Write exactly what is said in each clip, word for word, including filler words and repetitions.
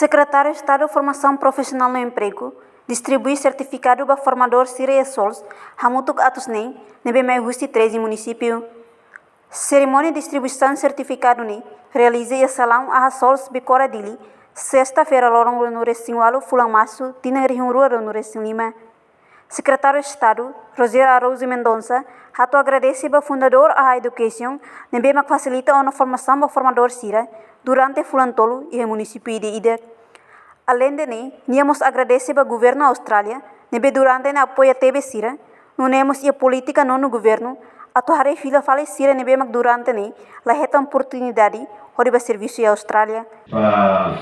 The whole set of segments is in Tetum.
Sekretáriu Estadu Formasaun Profisionál no Empregu distribui sertifikadu ba formadór sira iha SOLS hamutuk atus neen ne'ebé mai husi treze munisípiu. Serimónia distribuisaun sertifikadu ne'e realiza iha salaun Aha SOLS Becora Dili, sesta-feira loron ruanulu-resin-ualu fulan Marsu tinan rihun rua ruanulu-resin-lima. Sekretáriu Estadu, Rogério Araújo Mendonça, hato'o agradese ba fundadór Aha Education ne'ebé mak fasilita ona formasaun ba formadór sira durante fulan tolu iha munisípiu ida-idak. Aleinde ne'e, nia mós agradese ba Governu Austrália ne'ebé durante ne'e apoia tebes sira, nune'e mós iha polítika nonu governu atu haree fila fali sira ne'ebé mak durante ne'e la hetan oportunidade hodi bá servisu iha Austrália. Ba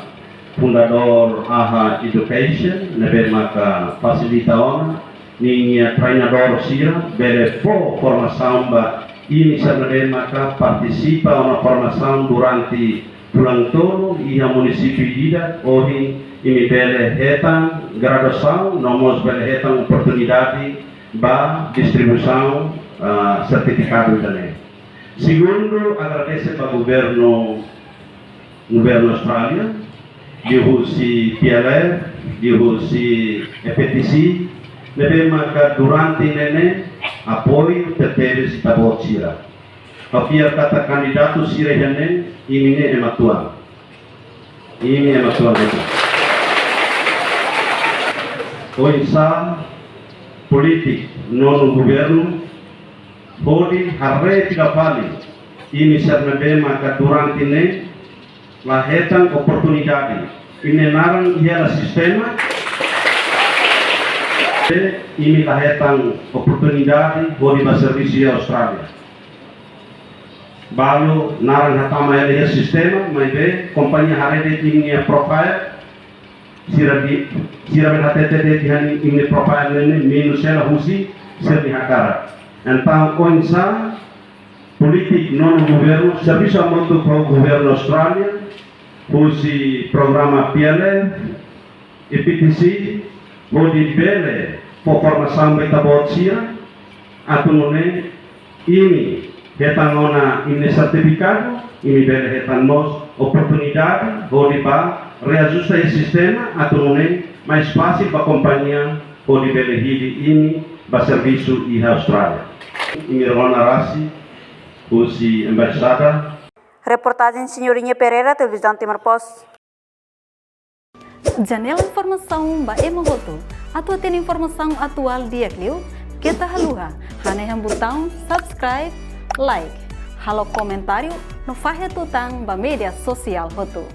fundadór Aha Education ne'ebé maka fasilita ona ninia treinadór sira bele fó formasaun ba imi sira ne'ebé maka partisipa ona formasaun durante fulan tolu iha munisípiu ida-idak, ohin imi bele hetan graduasaun no mós bele hetan oportunidade ba distribuisaun, ah, sertifikadu ida-ne'e. Segundu, agradese ba governu, governu Austrália, liuhusi P L F, liuhusi E P T C, ne'ebé maka durante ne'e ne'e apoiu tebes ita-boot sira. Ha'u fiar katak kandidatu sira iha ne'e, imi ne'e ema tuan. Imi ema tuan itu. Oinsá polítika nonu governu hodi haree fila fali imi sira ne'ebé maka durante ne'e la hetan oportunidade. Imi-nia naran iha ona sistema. Imi la hetan oportunidade hodi bá servisu iha Austrália. Balu naran hatama hela iha sistema, maibé kompañia haree de'it imi-nia profile, sira di, sira bele hatete de'it iha imi-nia profile ne'e ne'e menus hela husi sira-nia hakarak. Entaun, oinsá polítika nonu governu servisu hamutuk ho governu Austrália, husi programa P L F, E P T C, hodi bele fó formasaun ba ita-boot sira, atu nune'e imi hetan ona imi-nia sertifikadu, imi bele hetan mós oportunidade hodi bá reajusta iha sistema, atu nune'e mais fasil ba kompañia hodi bele hili imi bá servisu iha Austrália. Imi rona rasik husi embaixada. Reportajen Senhorinha Pereira, Televizaun Timor Post. Janela informasaun ba ema hotu. Atu hatene informasaun atuál di'ak liu, keta haluha hanehan butaun subscribe, like, halo komentáriu no fahe tutan ba média sosiál hotu.